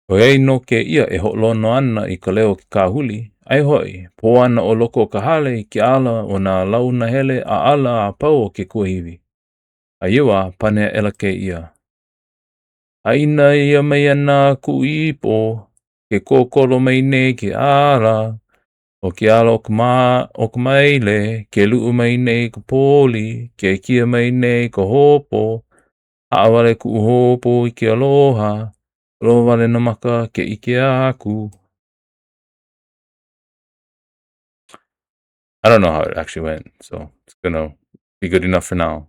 ʻOiai nō kēia e hoʻolono ana i ka leo o ke kāhuli, aia hoʻi, pō ana ʻo loko o ka hale i ke ʻala o nā lau nahele ʻaʻala a pau o ke kuahiwi. A ia wā, pane aʻela kēia, Haʻina ʻia mai ana kuʻu ipo, ke kokolo mai nei ke ʻala, ʻo ke ʻala o ka, ma, o ka maile, ke luʻu mai nei ka poli, ke kia mai nei ka houpo, haʻawale kuʻu houpo i ke aloha, Loa wale nā maka ke ʻike aku. I don't know how it actually went, so it's gonna be good enough for now.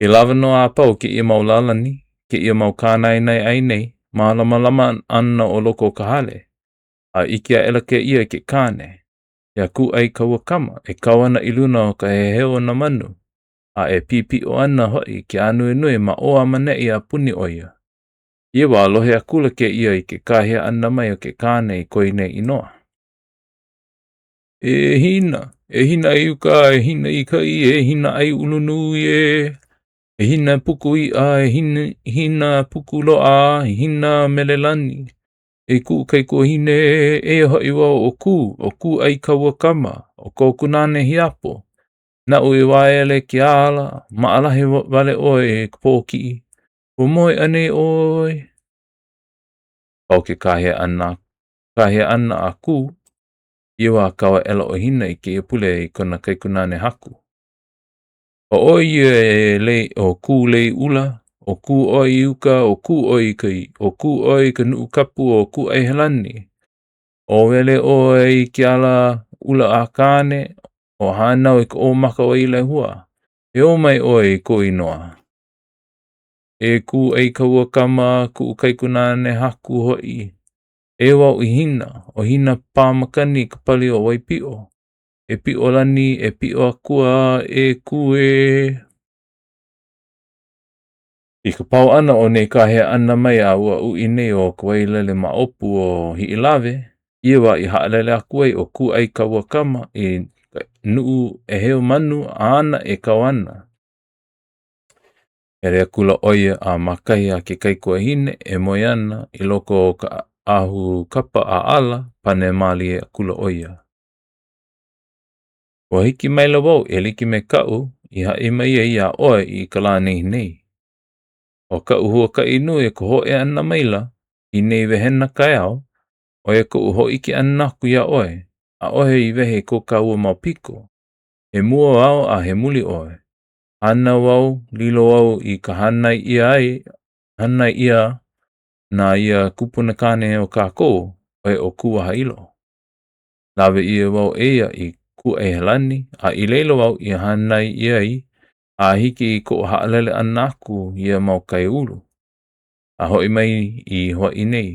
I lawa nō a pau kēia mau lālani, kēia mau kānaenae ʻai nei, mālamalama ana ʻo loko o ka hale, a ʻike aʻela kēia i ke kāne, iā Kūʻaikauakama e kau ana i luna o ka heheu o nā manu, a e pipiʻo ana hoʻi ke ānuenue ma ʻō a ma neʻi a puni ʻo ia. Ia wā, lohe akula kēia i ke kāhea ʻana mai o ke kāne i ko ia nei inoa. E Hina, e Hina i uka, e Hina i kai, e Hina ʻai ulu nui ē. E Hina puku iʻa, e Hina, Hina puku loaʻa, e Hina melelani. E kuʻu kaikuahine, eia hoʻi wau ʻo Kū, ʻo Kūʻaikauakama, ʻo kou kunāne hiapo. Naʻu i waele ke ala, maʻalahi wale ʻoe i ka pōkiʻi. Ua moe anei ʻoe? Pau ke kāhea ʻana, kāhea ʻana a Kū, ia wā kau aʻela ʻo Hina i kēia pule i kona kaikunāne haku. ʻO ʻoe ia e lei, ʻo Kū lei ʻula, ʻo Kū ʻoe i uka, ʻo Kū ʻoe i kai, ʻo Kū ʻoe i ka nuʻu kapu o Kūʻaihelani. ʻO wele ʻoe i ke ala ʻula a Kāne, ʻo hānau i ka ʻōmaka o Ilehua. E ō mai ʻoe i kou inoa. E Kūʻaikauakama, kuʻu kaikunāne haku hoʻi. Eia wau i Hina, ʻo Hina pā makani i ka pali o Waipiʻo. E Piʻolani, e Piʻo Akua, e Kū ē. I ka pau ʻana o nei kāhea ʻana mai a ua uʻi nei o ka wailele ma ʻōpū o Hiʻilawe, ia wā i haʻalele aku ai ʻo Kūʻaikauakama i ka nuʻu ʻēheu manu āna e kau ana. Hele akula ʻo ia a ma kahi a ke kaikuahine e moe ana i loko o ka ʻahu kapa ʻaʻala, pane mālie akula ʻo ia. Ua hiki maila wau e like me kaʻu i haʻi mai ai iā ʻoe i ka lā nehinei. ʻO kaʻu huakaʻi nui o ka hōʻea ʻana maila i nei wehena kaeao, ʻo ia koʻu hōʻike ʻana aku iā ʻoe, ʻaʻohe i wehe i ko kāua mau piko. He mua au a he muli ʻoe. Hānau au, lilo au i ka hānai ʻia ai, hānai ʻia na ia kupunakāne o kākou, ʻo ia ʻo Kūwahaʻilo. Lawe ʻia wau e ia i Kūʻaihelani, a i laila wau i hānai ʻia ai a hiki i koʻu haʻalele ʻana aku ia mau kaiāulu, a hoʻi mai i Hawaiʻi nei.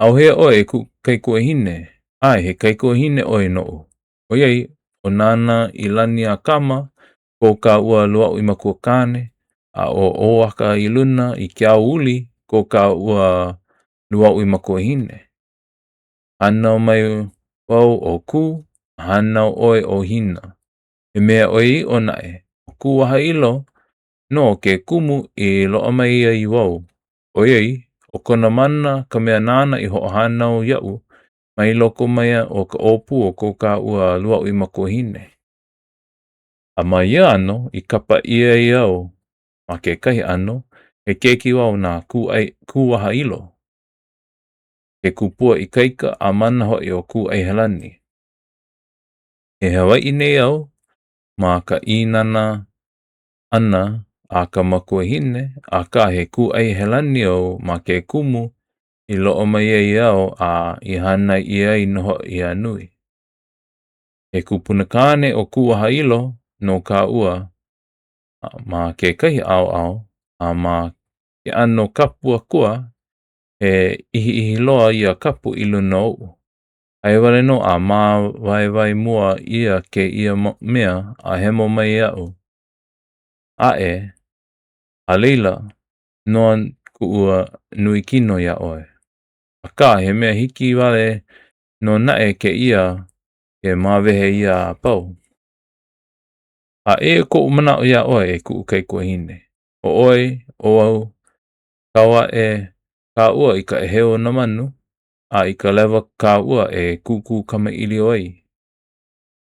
ʻAuhea ʻoe e kuʻu kaikuahine? ʻAe, he kaikuahine ʻoe noʻu. ʻOiai, ʻo Nānā i lani a Kama, ko kāua lūauʻi makua kāne, a ʻo ʻOaka i luna i ke aouli, ko kāua lūauʻi makuahine. Hānau mai wau ʻo Kū, a hānau ʻoe ʻo Hina. He mea ʻoiaʻiʻo naʻe, ʻo Kūwahaʻilo nō ke kumu i loaʻa mai ai wau, ʻoiai, ʻo kona mana ka mea nāna i hoʻohānau iaʻu mai loko mai o ka ʻōpū o ko kāua lūauʻi makuahine. A ma ia ʻano i kapa ʻia ai au ma kekahi ʻano, he keiki wau na Kūʻai, Kūwahaʻilo, ke kupua ikaika a mana hoʻi o Kūʻaihelani. He Hawaiʻi nei au ma ka ʻīnana ʻana a ka makuahine, akā he Kūʻaihelani au ma ke kumu i loaʻa mai ai au a i hānai ʻia ai nō hoʻi a nui. He kupuna kāne ʻo Kūwahaʻilo no kāua ma kekahi ʻaoʻao, a ma ke ʻano kapu akua, he ʻihiʻihi loa ia kapu i luna oʻu. Aia wale nō a māwaewae mua ʻia kēia mea a hemo mai iaʻu aʻe, a laila, noa kuʻu nui kino iā ʻoe. Akā, he mea hiki wale nō naʻe kēia ke māwehe ia a pau. A eia koʻu manaʻo iā ʻoe, e kuʻu kaikuahine. ʻO ʻoe, ʻo au, Kau aʻe kāua i ka ʻēheu o nā manu, a i ka lewa kāua e kūkū kamaʻilio ai.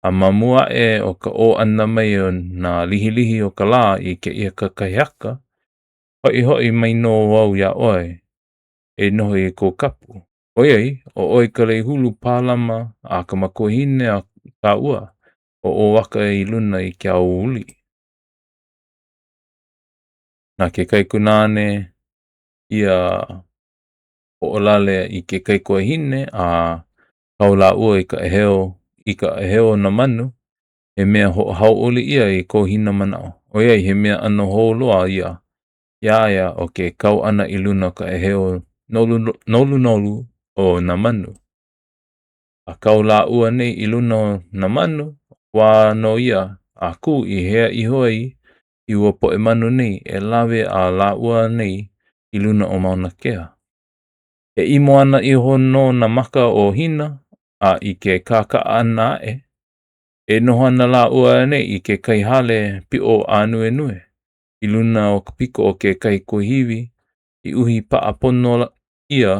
A ma mua aʻe o ka ʻō ʻana mai o nā lihilihi o ka lā i kēia kakahiaka, hoʻihoʻi mai nō au iā ʻoe e noho i kou kapu, ʻoiai ʻo ʻoe ka lei hulu pālama a ka makuahine a kāua ʻo ʻOaka i luna i ke aouli. Na ke kaikunāne ia hoʻolale i ke kaikuahine a kau lāua i ka ʻēheu i ka ʻēheu o nā manu, he mea hoʻohauʻoli ia i ko Hina manaʻo, ʻoiai he mea ʻano hou loa ia iā ia ʻo ke kau ʻana i luna o ka ʻēheu nolunolu o nā manu. A kau lāua nei i luna o nā manu, wā nō ia a Kū i hea iho ai i ua poʻe manu nei e lawe iā lāua nei i luna o Mauna Kea. E ʻimo ana iho nō nā maka o Hina, a i ke kakaʻa ʻana aʻe, e noho ana lāua nei i kekahi hale piʻo ānuenue i luna o ka piko o kekahi kuahiwi i uhi paʻa pono ʻia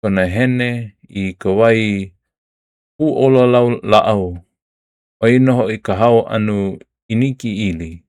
kona hene i ka wai pūʻolo lāʻau, ʻo ia nō hoʻi ka hao anu ʻiniki ʻili.